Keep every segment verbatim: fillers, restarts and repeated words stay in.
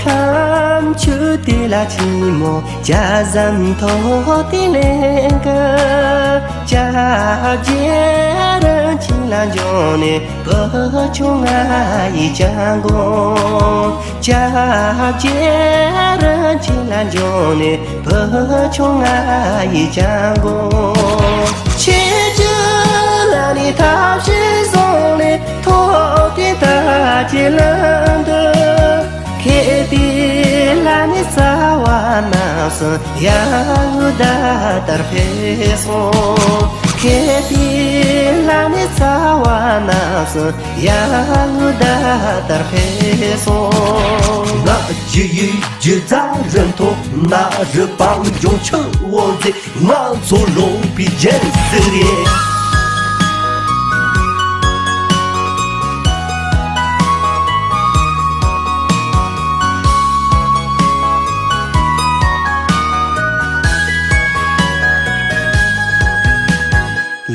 ཁམས་ཆུ་དེ་ལ་ཆི་མོ་ཇ་ཟམ་ཐོག་དེ་ལེན་གི། ཇ་བརྒྱད་རིན་ཆེན་ལ་འཇོག་ནས་བུ་ཆུང་ང་ཡི་ཅང་གོ། ཇ་བརྒྱད་རིན་ཆེན་ལ་འཇོག་ནས་བུ་ཆུང་ང་ཡི་ཅང་གོ། ཆེ་རྒྱུ་ལ་ནི་ཐབས་ཤེས་བཟུང་ནས་ཐོག་དེ་ད་ཀྱི་ལམ་དུ། ཁེ་ཏི་ལ་ནི་རྩ་བ་རྣམས་སུ་ཡ་ངུ་ད་ལྟར་འཕེལ་སོང་། ཁེ་ཏི་ལ་ནི་རྩ་བ་རྣམས་སུ་ཡ་ངུ་ད་ལྟར་འཕེལ་སོང་། ང་ཇི་ཡི་ཇི་ཛ་རིན་ཐོག་ན་རི་པང་ལྗོངས་ཆུ་བོ་མཛེས། ང་ཚོ་ལོངས་པའི་རྒྱལ་སྲིད་རེད།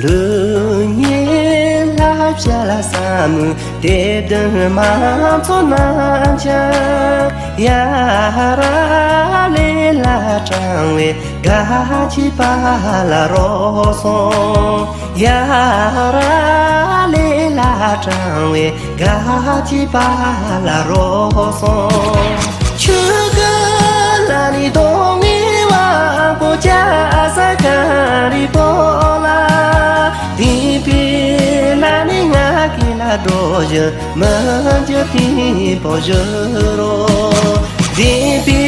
ལུས་ངན་ལ་བྱ་ལ་བསམ་དེ་བདུན་མ་ཚོ་རྣམས་ཀྱང་ཡ་ར་ལེ་ལ་དྲང་བའི་དགའ་སྐྱིད་པ་ལ་རོལ་སོང་། ཡ་ར་ལེ་ལ་དྲང་བའི་དགའ་སྐྱིད་པ་ལ་རོལ་སོང་། ཆུ་ག་ལ་ནི་དོང་ངེ་བ་པོ་ཅག་ས་ག་རི་པོ་ལ། དེ་པི་ལ་ནི་ང་གི་ལ་འགྲོ་བཞིན། མི་འགྱུར་དེ་པོ་བཞུ་རོ། དེ་པི་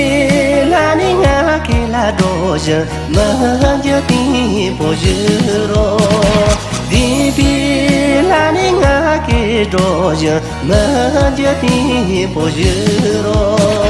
ལ་ནི་ང་གི་ལ་འགྲོ་ཞིང་། མི་འགྱུར་དེ་པོ་བཞུ་རོ། དེ་པི་ལ་ནི་ང་གི་འགྲོ་ཞིང་། མི་འགྱུར་དེ་པོ་བཞུ་རོ།